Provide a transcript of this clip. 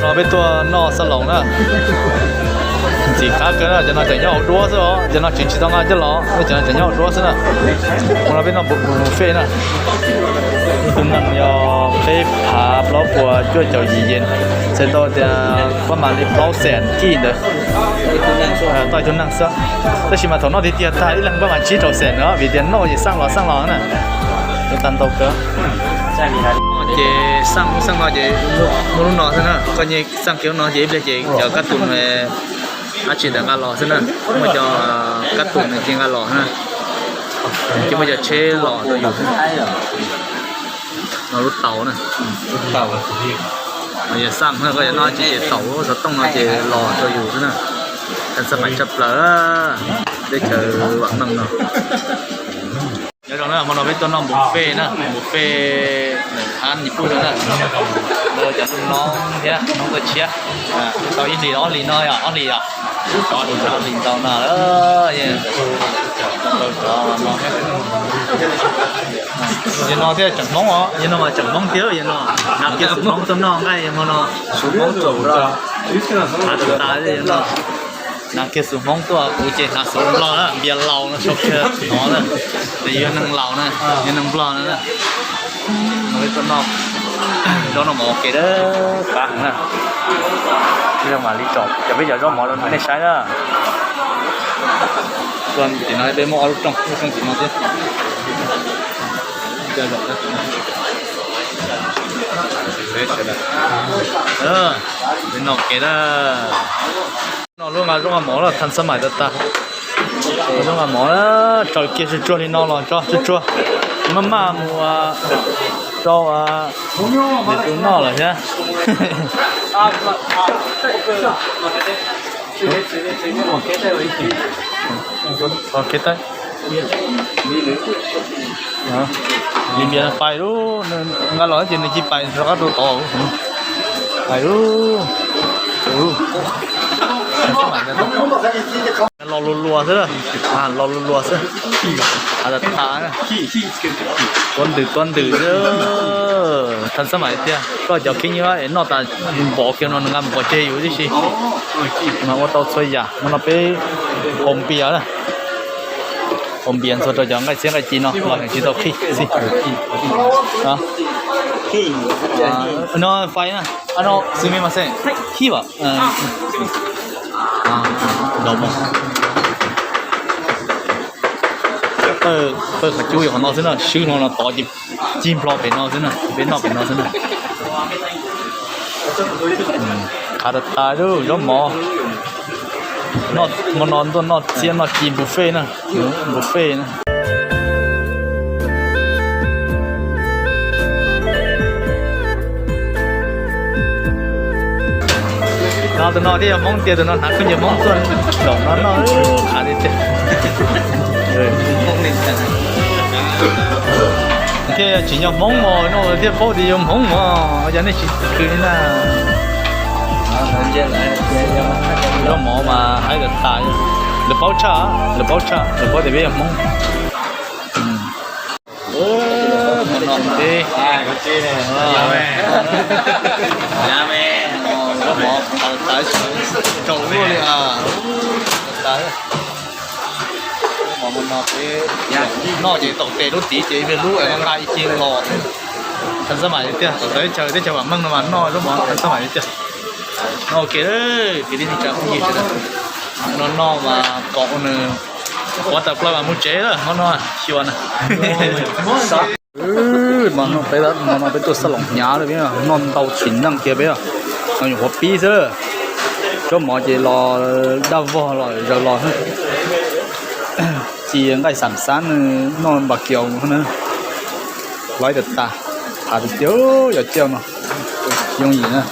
No peb tuaj noj xab loos na. Ntxim qab kawg na, cov no tseem nyob hauv duab xwb os, cov no tseem tsis tau nqa coj los, cov no tseem nyob hauv duab xwb na. Ua no peb noj buffet na. Ib tug neeg yog peb phav plaub puas cuaj caum yim yees, txhais tau tias pab mam li plaub xees kij ntawd. Tau ib tug neeg xwb. Tab sis mas thaum noj tiag tiag tag ib leeg pab mam tsib rau xees na, vim tias noj ces xaj los xaj los na. Tau ntau kawg. Ces xaj xaj no ces muaj lub no xwb na, koj nyiag xaj kiag lub no ces ib pliag ces cov kab tus dab tsi ntawd nqa los xwb na, muaj cov kab tus nws cia nqa los na, ces muaj cov tsheb los rau yus xwb. No lub taus na, yog xaj na, koj yuav noj tsis ces taus xov tooj no ces los rau yus xwb na. Thav xab mais tshaj plaws, teb chaws vam meej no. Nyob zoo na, hmo no peb tuaj noj buffet na, buffet nws hab nyias puj no na. Lawv cov hlub noob thiab noob tuaj tshiab, tau ib hlis ob hlis no yom, ob hlis yom, ob hlis ntau no. Yog no thiaj tseem Hmoob os, yog no mas tseem Hmoob thiab, yog no hnav kiag xus Hmoob tuaj noj nqaij hmo no, xus Hmoob tuaj, hnav tas tas no. Hnav kiag xus Hmoob tuaj, kuv ces hnav xus Nplog na, npias laus no sau kiag no na, yog neeg laus na, yog neeg Nplog no na. Zaub noj mov ua ke dawb qab heev na. Ib zaug mam li tsom cov peb cov zaub mov rau nej saib na. Tim no peb muaj ob lub rooj, lub rooj tim no thiab. Peb noj ua ke na. No lub nqa zaub nqa mov na, thav xab mais tas tas. Zaub nqa mov na, tso kiag tsuag tsuag li no los tso tsuag tsuag, maj maj mus rau nws tus noj lawm thiab. Li npias pais lub, nqa los ces nws cia pais rov qab rau tod. Pais lub, los luas luas xwb, los luas luas xwb. Tuav ntws tuav ntws xwb. Thav xab mais tiag, koj cov khib nyiab es noj tas npov kiag no nws nqa mus pov tseg yus tib si. Mas ua tau txhua yam, hmo no peb haus npias na. Haus npias ntxuag rau cov nqaij txiab nqaij ci no los tsis tau qhij xwb. No fais na, no xwb me mas xej, qhij vam. Pawg qhov cub yog qhov no xwb na, swb hlo no tod ces cig nplho pem no xwb na, peb noj pem no xwb na. Qab tas tas lub zaub mov. Hmo no tuaj noj txiab noj ci buffet na, buffet na. No tus no thiaj yog Hmoob tiag, tus no hnav khaub ncaws Hmoob tuaj zaum no noj qab li tiag. Thiaj tsim nyog Hmoob mos no thiaj paub tias yog Hmoob mos, yog nej tsis khwv li na. Zaub mov mas haib tas tas, lawv paub tshaj, lawv paub tshaj, lawv paub tias peb yog Hmoob. Zaub mov tas tas, zaub mov no peb noj ces tau tes lub tid ces ib pliag lub nqa ib ce los. Thav xab mais tiag, teb chaws, teb chaws vam meej no mas noj zaub mov thav xab mais tiag. No ua ke, kwv tij neej tsa phooj ywg sawv daws, no noj mas kom nws quav tas plaws mas mus tsev lawm hmo no xyuas na. Hmo no peb tuaj xab loos hnyav lawm, noj ntau tsim neej kiag peb, no nyuam qhuav pib xwb. Zaub mov ces los daj vog los zaws los xwb. Ci nqaij xam xab noj npas kiaus na. Laib tas tas, hav tiag tiag, yog coj no yooj yim na.